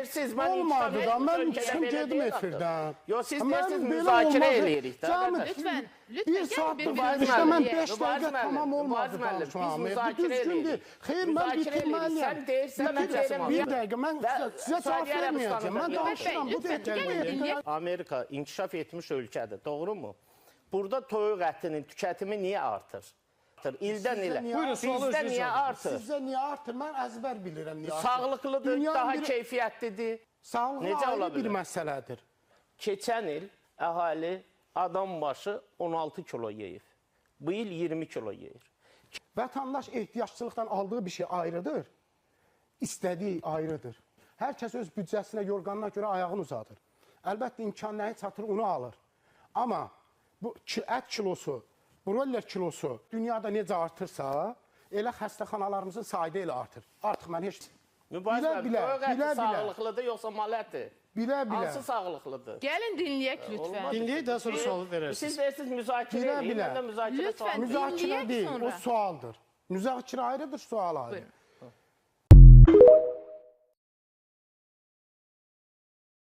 Siz mən Olmadı da, mən çıxım gedim efirdən. Yox, siz deyirsiniz müzakirə eləyirik də. Lütfən, lütfən. Bir saatlıq verilişdə mən 5 dəqiqə tamam olmadı danışmağım. Bu düzgün deyil. Xeyr, mən bitirməliyəm. Sən deyirsən, mən deyirəm. Bir dəqiqə, mən sizə cavab verməyəcəm. Mən danışıram, bu deyil. Amerika inkişaf etmiş ölkədir, doğru mu? Burada toyuq ətinin tükətimi niyə artır? İldən ilə. Bizdə niyə artır? Sizdə niyə artır? Mən əzbər bilirəm niyə artır. Sağlıqlıdır, daha keyfiyyətlidir. Sağlıqlı ayrı bir məsələdir. Keçən il əhali adam başı 16 kilo yeyib. Bu il 20 kilo yeyir. Vətəndaş ehtiyacçılıqdan aldığı bir şey ayrıdır, istədiyi ayrıdır. Hər kəs öz büdcəsinə, yorğanına görə ayağını uzadır. Əlbəttə, imkan nəyi çatır, onu alır. Amma bu ət kilosu, broiler kilosu dünyada necə artırsa, elə xəstəxanalarımızın sayı da elə artır. Artıq mən heç... Mübariz müəllim, toyuq əti sağlıqlıdır, yoxsa mal əti? Bilə-bilə. Hansı sağlıqlıdır? Gəlin dinləyək lütfən. Dinləyək, daha sonra sual verərsiniz. Siz deyirsiniz müzakirə eləyin, mən də müzakirə sual. Müzakirə deyil, o sualdır. Müzakirə ayrıdır, sual ayrı.